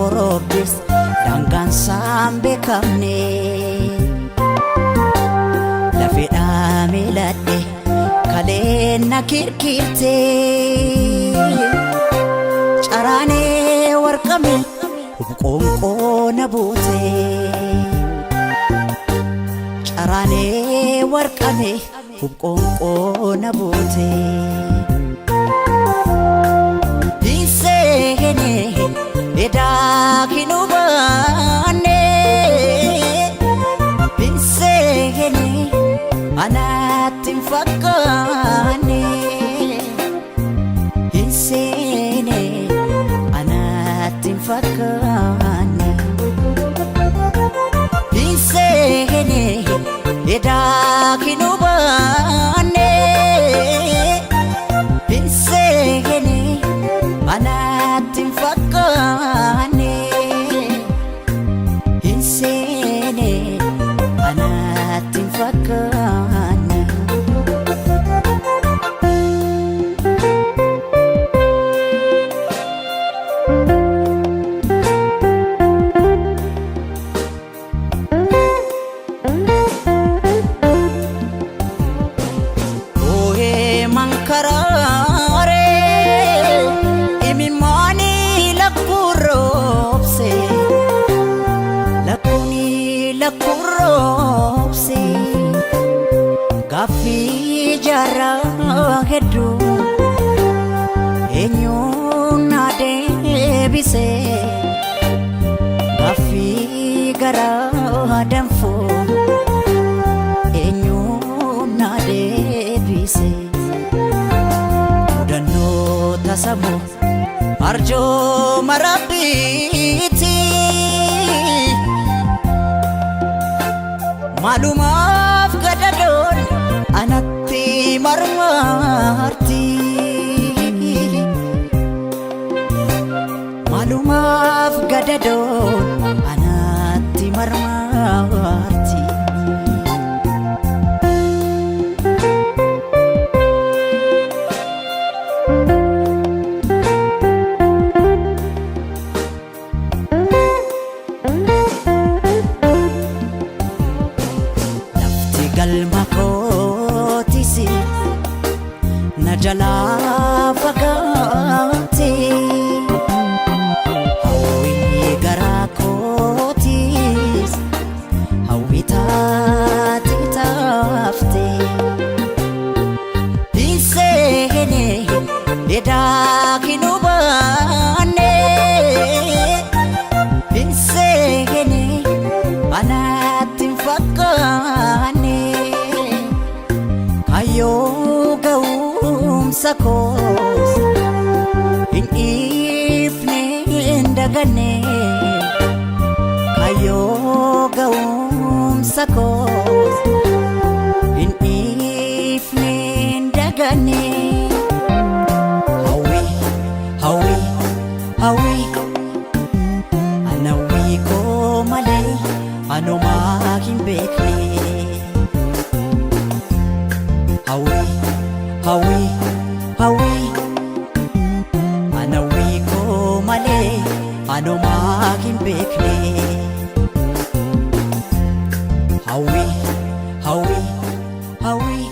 Korobbis daangaan isaan beekamne. Lafeedhaa miiladhe kaleen na kirkirte. Caraanee warqame qoonqoo na buute. Caraanee warqame qoonqoo na buute. Hinseene edaa hin hubanne. Hinseene anatti hin fakkaanne. Hinseene anatti hin fakkaanne. Hinseene edaa hin hubanne. Hinseene anatti hin fakkaanne. Hinseene anatti hin fakkaanne. Oohee mankaraaree imimmaanii lakkuroobse lakkuuni lakkuroobse gaaffii jaarraa hedduu eenyuun na deebise gaaffii garaa danfuu eenyuun na deebise. Mudannoo tasamu arjooma rabbiiti. Maalumaaf gadadoon anatti marmarti. Maalumaaf gadadoon anatti marmarti. Lafti galma kootis na jalaa fagaate. Hawwii garaa kootis hawwii taate taafte. Hinseene edaa hin hubanne. Hinseene anatti hin fakkaanne. Kaayyoo ga'umsa koos hin dhiifne hin daganne. Kaayyoo ga'umsa koos hin dhiifne hin daganne. Hawwii hawwii hawwii ana hawwii koo malee anumaa hin beekne. Hawwii hawwii hawwii ana hawwii koo malee anumaa hin beekne. Hawwii hawwii hawwii.